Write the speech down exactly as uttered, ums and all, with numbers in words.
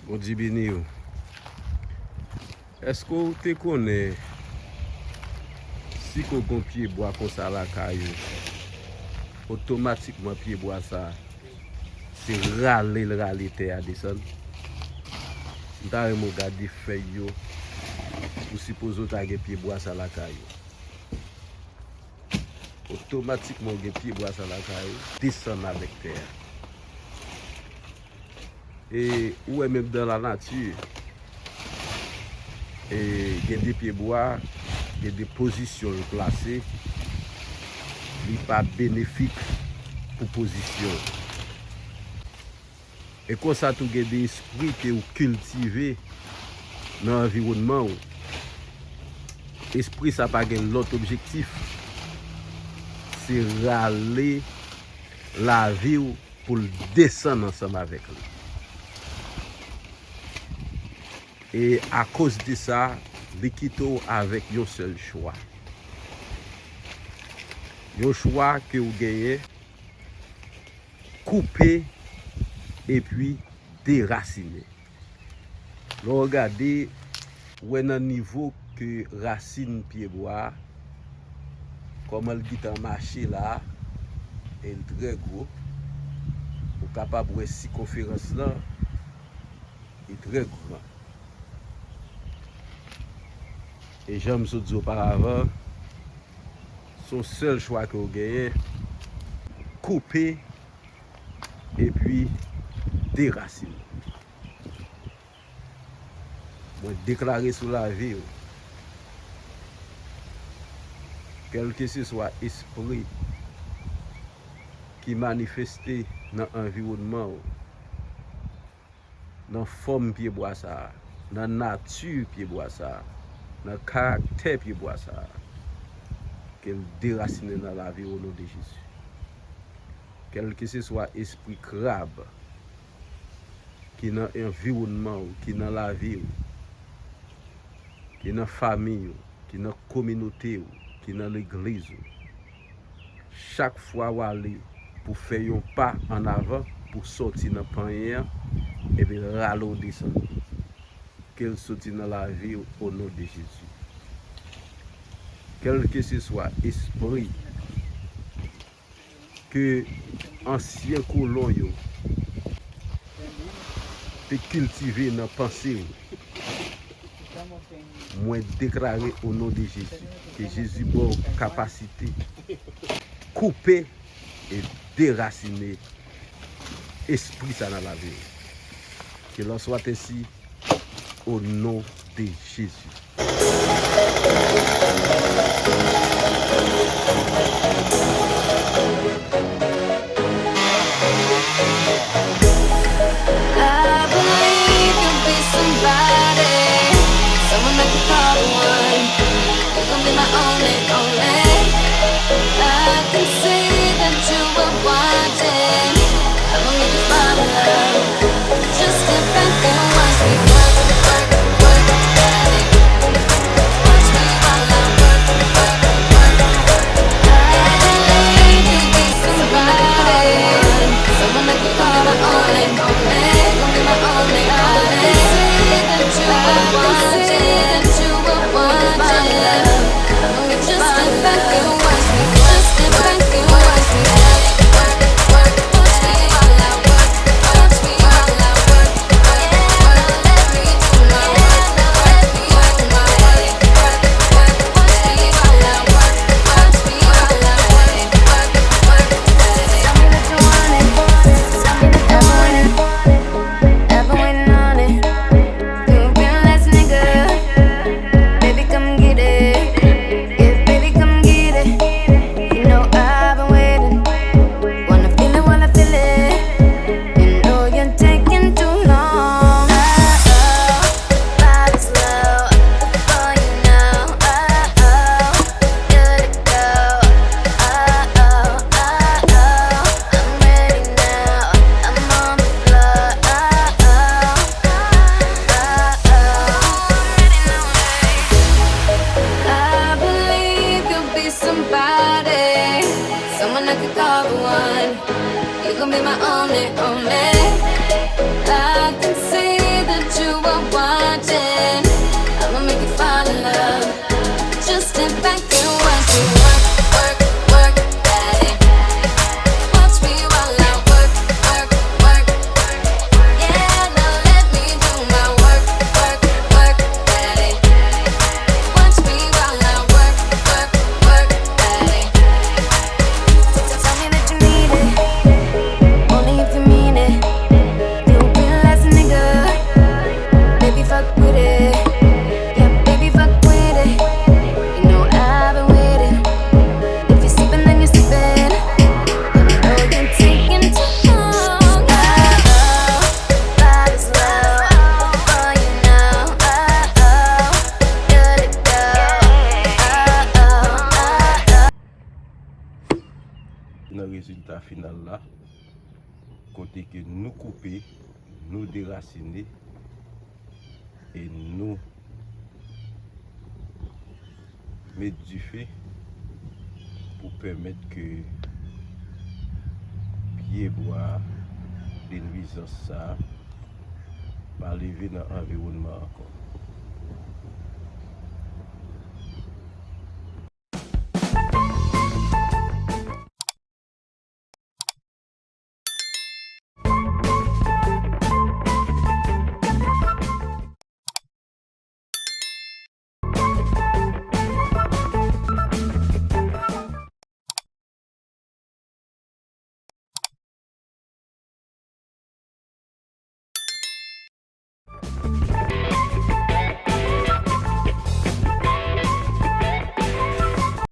Bondye beni w. Èske w te konnen si ke w gen yon pyebwa konsa lakay ou, otomatikman pyebwa sa a, se rale l rale tè a desann? M ta renmen w gade fèy yo, ou sipoze w ta gen pyebwa sa lakay ou. Otomatikman w gen pyebwa sa lakay ou, desann avèk tè a. E ou wè menm dan la nati, e gen de pyebwa, gen de pozisyon l plase, li pa benefik pou pozisyon. E konsa tou gen de espri ke ou kiltive nan anviwònman ou. Espri sa pa gen lòt objektif, se rale lavi w pou l desann ansanm avèk li. E akoz de sa, li kite w avèk yon sèl chwa. Yon chwa ke w genyen, koupe epi derasinen. Lè w gade, w wè nan nivo ke rasin pyebwa a, kòman l gentan mache la, e l trè gwo. Ou kapab wè sikonferans lan, li trè gran. E jan m sot di oparavan, se yon sèl chwa ke w genyen, koupe epi derasinen. Mwen deklare sou lavi w, kèlkeseswa espri ki manifeste nan anviwònman w, nan fòm pyebwa sa a, nan nati pyebwa sa a, nan karaktè pyebwa sa a, ke l derasinen nan lavi w o non de Jezi. Kèlkeseswa espri krab ki nan anviwònman w, ki nan lavi w, ki nan fanmi w, ki nan kominote w, ki nan legliz ou. Chak fwa w ale pou fè yon pa ann avan, pou sòti nan panyen an, epi l rale w desann. Ke l soti nan lavi w o non de Jezi. Kèlkeseswa espri ke ansyen kolon yo te kiltive nan panse w, mwen deklare o non de Jezi ke Jezi ba w kapasite koupe e derasine espri sa nan lavi w. Ke l an swa ensi, o non de Jezi. I believe you'll be somebody, someone I can call on. You gon' be my only, only. I can see that you were wanting. I'ma make you fall in love. Just sit back and watch me work, work, work, work. Rezilta final la, kote ke nou koupe, nou derasine e nou met dife pou pèmèt ke pyebwa de nwizans sa a pa leve nan anviwònman ankò.